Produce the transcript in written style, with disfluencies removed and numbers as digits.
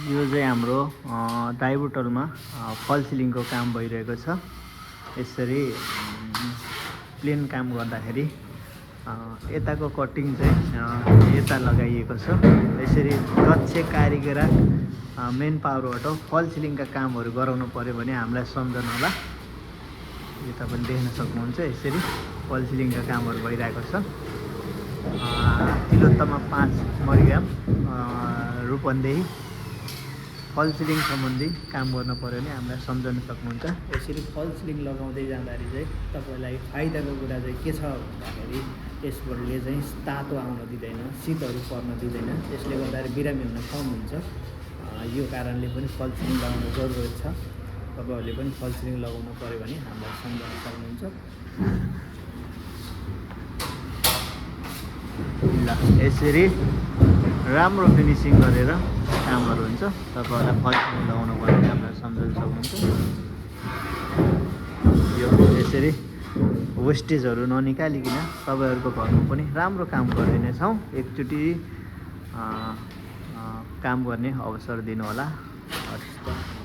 यो चाहिँ हाम्रो दाइबोटलमा फल सिलिङको काम भइरहेको छ। यसरी प्लेन काम गर्दाखेरि यताको कटिङ चाहिँ यता लगाइएको छ। यसरी दक्ष कारिगर मेन पावरबाट फल सिलिङका कामहरू गराउनु पर्यो भने हामीलाई सम्झनु होला। यो तपाईले देख्न सक्नुहुन्छ, यसरी फल सिलिङका कामहरू भइरहेको छ। तिलोत्तमा 5 मरिगाम रूपन्देही फल सिलिङ सम्बन्धी काम गर्न पर्यो भने हामीलाई सम्झन सक्नुहुन्छ। यसरी फल सिलिङ लगाउँदै जाँदाखेरि चाहिँ तपाईँलाई फाइदाको कुरा चाहिँ के छ भन्दाखेरि यसले चाहिँ तातो आउन दिँदैन, शीतहरू पर्न दिँदैन। त्यसले गर्दाखेरि बिरामी हुन कम हुन्छ। यो कारणले पनि फल सिलिङ लगाउनु जरुरत छ। तपाईँहरूले पनि फल सिलिङ लगाउनु पर्यो भने हामीलाई सम्झन सक्नुहुन्छ। ल यसरी राम्रो फिनिसिङ गरेर कामहरू हुन्छ। तपाईँहरूलाई फल सिलिङ लगाउनु पर्यो भने हामीलाई सम्झन सक्नुहुन्छ। यो यसरी वेस्टेजहरू ननिकालिकन तपाईँहरूको घरमा पनि राम्रो काम गरिदिनेछौँ। एकचोटि काम गर्ने अवसर दिनुहोला। हस् त।